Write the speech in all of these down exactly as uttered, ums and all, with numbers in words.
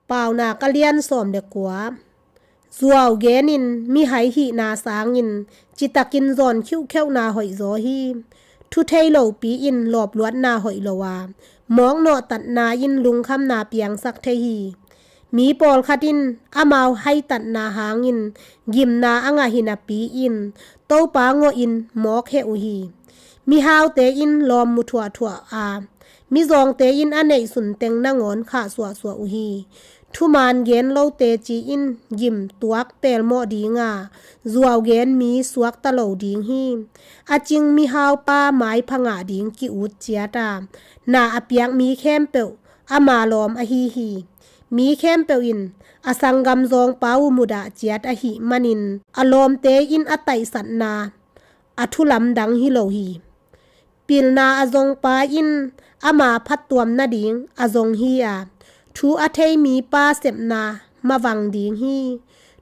Paunak a lian sawm le kua. Zuau genin mihai hihna sangin citakin zawn khiuhkheuhna hoihzaw hi. Thu thei lopi in lawpluatna hoih lo a, mawk nawhtatna in lungkhamna piangsak thei hi. Mi pawlkhat in amau haitatna hangin gimna a ngah hi napi-in Topa ngawhin mawk heh uh hi. Mihaute in lawm mu thuahthuah a, mizawngte in a neihsun teng nangawn khah suahsuah uh hi. Thuman gen lo teci in gim tuak pelmawh ding a, zuau gen mi suakta lo ding hi. A cing mihaupa maipha ngah ding ki-ut ciat a, na a piak mi khempeuh ama lawm ahi hi. Mi khempeuh in a sanggam zawngpa uh mudah ciat ahih manin a lawmte in a taihsatna a thu lamdang hi lo hi. Pilna a zongpa in ama phattuam nading a zong hi a, thu a thei mipa sepna mavang ding hi.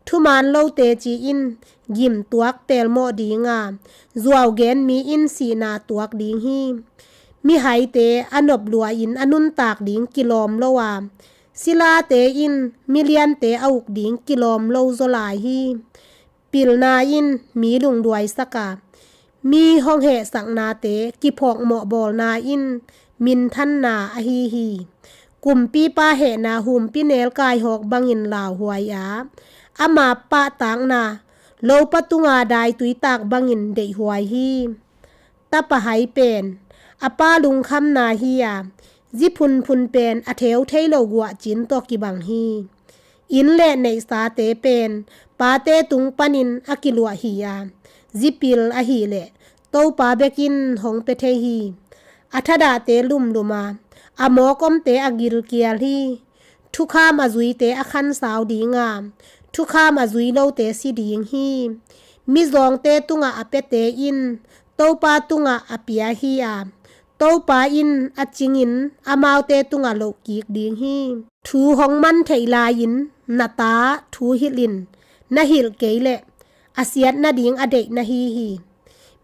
Thuman lo teci in gim tuak pelmawh ding a, zuau gen mi in sihna tuak ding hi. Mihaite a nop lua-in a nuntak ding kilawm lo a, silate in miliante a uk ding kilawm lo zaw lai hi. Pilna in mi lungduaisak a, mi hong hehsaknate kiphawkmawh bawlna in minthanna ahi hi. Kumpipa hehna humpi nelkai hawk bangin lauhuai a, ama pahtakna lopa tunga daitui tak bangin deihhuai hi. Tapa hai pen a pa lungkhamna hi a, zi phunphun pen a theu thei lo guahcin tawh kibang hi. Inn le neihsate pen pate tung panin a kiluah hi a, zipil ahih leh Topa bekin hong pia thei hi. A thadahte lumlum a, a mawk omte a gilkial hi. Thukham a zuite a khansau ding a, thukham a zui lote si ding hi. Mizawngte tungah a piate in Topa tungah a pia hi a, Topa in a cingin amaute tungah lohkik ding hi. Thu hong man theih lai-in na ta thu hilh in, na hilh kei leh a siat nading a deih na hi hi.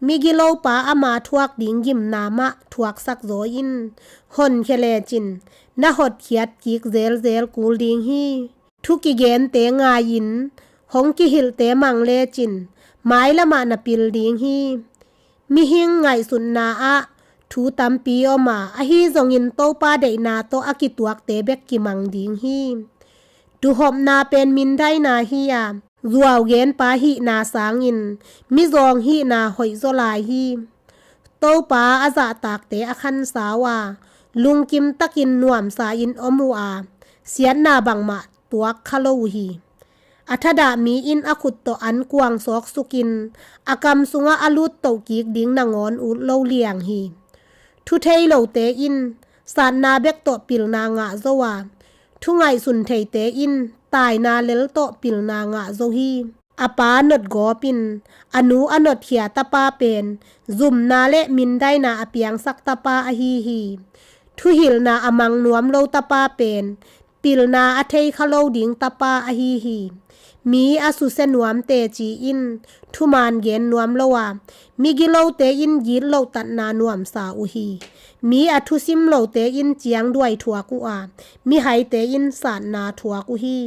Migilopa ama thuak ding gimna mah thuaksak zaw in, honkhia lecin na hotkhiat kik zelzel kul ding hi. Thu kigente ngai-in hong kihilhte mang lecin mailamah na pil ding hi. Mihing ngaihsutna ah thu tampi om a, ahi zongin Topa deihna tawh a kituakte bek kimang ding hi. Duhopna pen mindaina hi a, zuau genpa hihna sangin mizawng hihna hoihzaw lai hi. Topa a zahtakte a khansau a, lungkim takin nuamsa-in om uh a, siatna bangmah tuak kha lo uh hi. A thadah mi in a khut tawh an kuang sawksukin a kam sungah a luttoh kik ding nangawn ut lo liang hi. Thu thei lote in satna bek tawh pilna ngah zo a, thu ngaihsun theite in taina lel tawh pilna ngah zo hi. A pa notgawp in a nu a notkhia tapa pen zumna le mindaina a piangsak tapa ahi hi. Thuhilhna a mang nuam lo tapa pen pilna a thei kha lo ding tapa ahi hi. Mi a susia nuam teci in thuman gen nuam lo a, migilote in gitlohtatna nuamsa uh hi. Mi a thusim lote in ciangduai thuak uh a, mihaite in satna thuak uh hi.